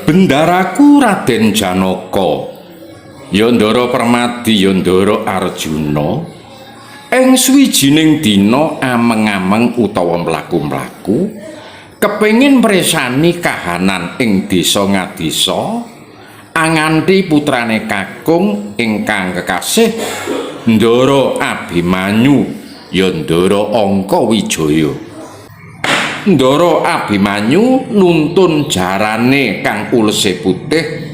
Bendaraku Raden Janaka, ya Ndara Permadi, ya Ndara Arjuna, ing suwijining dina ameng-ameng utawa mlaku-mlaku kepengin mresani kahanan ing desa Ngadesa anganti putrane kakung ingkang kekasih Ndara Abimanyu, ya Ndara Angkawijaya. Ndara Abimanyu nuntun jarane kang ulese putih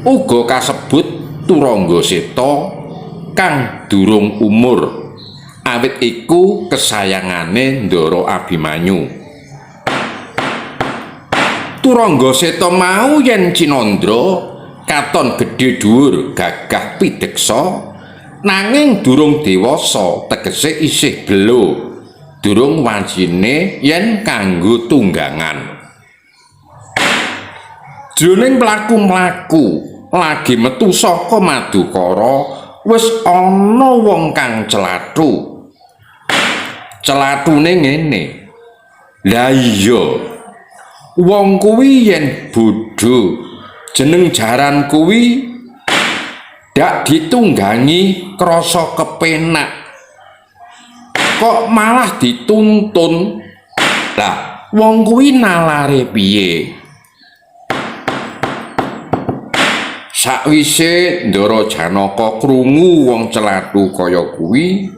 uga kasebut Turangga Seta kang durung umur, awit iku kesayangane Ndara Abimanyu. Turangga Seta mau yen cinandra katon gedhe dhuwur gagah pideksa, nanging durung dewasa, tegese isih belo, durung wajine yen kanggo tunggangan. Jroning mlaku-mlaku lagi metu saka Madukara, wis ana wong kang celathu. Celathune ngene. Lah iya, wong kuwi yen bodho, jeneng jaran kuwi dak ditunggangi krasa kepenak, kok malah dituntun. Lah wong kuwi nalare piye? Sakwise Ndara Janaka krungu wong celathu kaya kuwi,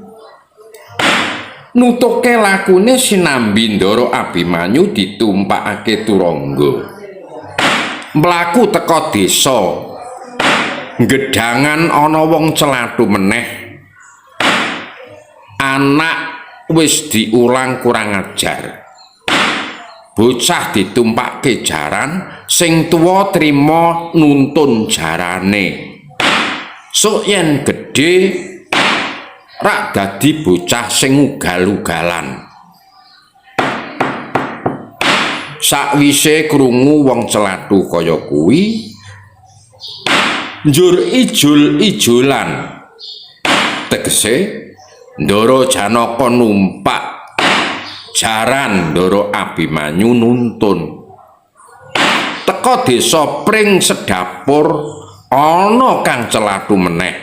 nutuke lakune sinambi Ndara Abimanyu ditumpakake turangga. Mlaku teka desa, gedhangan ana wong celathu meneh. Anak wis diulang kurang ajar, bocah ditumpake jaran, sing tuwa trima nuntun jarane. Sok yen gedhe rak dadi bocah sing ugal-ugalan. Sakwise krungu wong celathu kaya kuwi, njur ijul-ijulan, tegese Ndara Janaka numpak jaran, Ndara Abimanyu nuntun. Teka desa Pring Sedapur ana kang celathu meneh.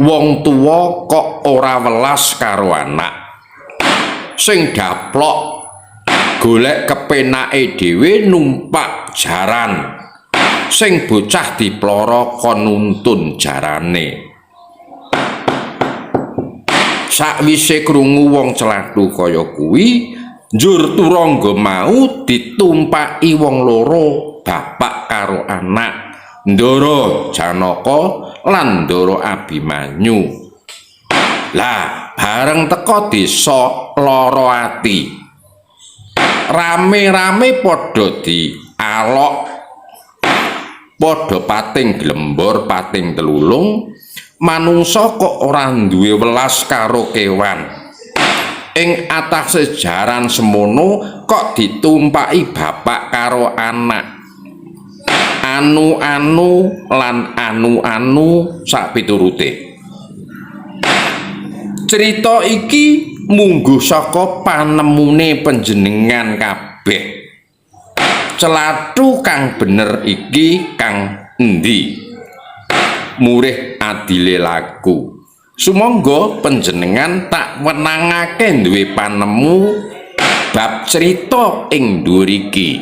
Wong tuwa kok ora welas karo anak. Sing daplok golek kepenake dhewe numpak jaran, sing bocah diploro kon nuntun jarane. Sakwise krungu wong celathu kaya kuwi, njur turangga mau ditumpaki wong loro, bapak karo anak, Ndara Janaka lan Ndara Abimanyu. Lah bareng teka desa lara ati, rame-rame padha dialok, padha pating glembor pating telulung. Manungsa kok ora duwe welas karo kewan. Ing atase jaran semono kok ditumpaki bapak karo anak, anu-anu lan anu-anu sakpiturute. Cerita iki mungguh saka panemune panjenengan kabeh. Celathu kang bener iki kang endi? Murih adile laku. Sumangga panjenengan tak wenangake duwe panemu bab cerita ing dhuwur iki.